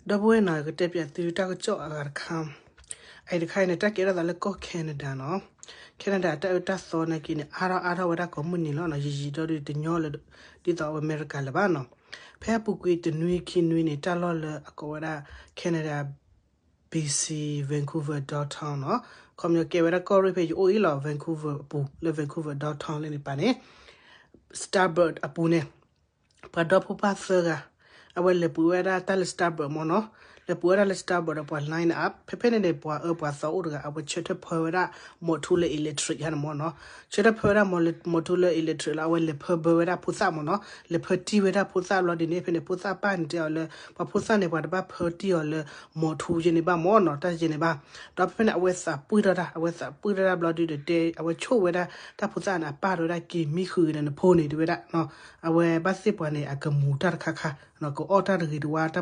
ဒီပုၢ်ဝဲၢ်နီၤ ကတဲပၠးသုတၢ်ကစီၣ်အဂၤတခါ, အအံၤတခါအံၤန့ၣ် တၢ်ကဲထီၣ်သးလၢကီၢ် Canada နီၤ, Canada တၢ်အၢတၢ်သီနာ်က့န့ၣ် အါထီၣ်အါထီၣ်ဝဲဒၣ်ကိးမုၢ်နံၤလီၤနီၤ, ယံာ်ယံာ်ဒီးဒုးတညီလၢ ဒ်သိးအဝဲအမဲရကၤလၢၤဘၣ်နီၤ, ဖဲအပူၤကွံာ်တနွံခံနွံန့ၣ် တၢ်လီၢ်လၢအကိးဝဲဒၣ် Canada B C Vancouver downtown နီၤ, ခီပညီကဲဝဲဒၣ်ကီၢ်ရ့ၣ်ဖဲယအိၣ်အံၤလီၤ Vancouver အပူၤ လၢ Vancouver downtown လၢန့ၣ်ပၤန့ၣ် Starbucks အပူၤန့ၣ် ပှၤဒီဖိပၢ်သၢဂၤ, အဝဲလဲၤပှ့ၤဝဲဒၣ်တၢ်လၢ Starbucks မ့ၢ်နီၤ, လဲၤပှ့ၤဝဲဒၣ်လၢ Starbucks ဒီးပှၤ line up, ဖဲဖဲန့ၣ်န့ၣ် ပှၤအၢပှၤသီအိၣ်တဂၤ အဝဲဆၢထၢၣ်ဖၢဝဲဒၣ် မော်ထူလၢ electric ဟဲန့ၣ်မ့ၢ်နီၤ, ဆၢထၢၣ်ဖၢဝဲဒၣ် မော်ထူလၢ electric လီၤ, အဝဲလဲၤဖၢဘၢဝဲဒၣ်ဖိသၣ်မ့ၢ်နီၤ, လဲၤဖၢတံၢ်ဝဲဒၣ်ဖိသၣ်ဘျီဒ်န့ၣ် ဖဲန့ၣ် ဖိသၣ်ပၢ်န့ၣ်တဲအီၤလၢ ပှၤဖိသၣ်န့ၣ် ပှၤတဘၣ်ဖၢတံၢ်အီၤလၢ မော်ထူယဲန့ၣ်ဘၣ်မ့ၢ်နီၤ, တၢ်ယဲန့ၣ်ဘၣ်, ဒီးဖဲဖဲန့ၣ် အဝဲသးပှံၢ်ထီၣ်တၢ်, အဝဲသးပှံၢ်ထီၣ်တၢ်ဘျီဒုးဒီးတဲ အဝဲဆိၣ်ဝဲဒၣ် တၢ်ဖိသၣ်န့ၣ် အပၢ်တဲဝဲဒၣ် က့ၤမံဃုာ်ဂ့ၤဒီးနဖိန့ၣ် တဲဝဲဒၣ်, အဝဲဘၣ်သ့ၣ်ပှၤန့ၣ် အကမူၤတၢ်တခါခါ, ကအီၣ်တၢ်တဂ့ၤတဝါတၢ်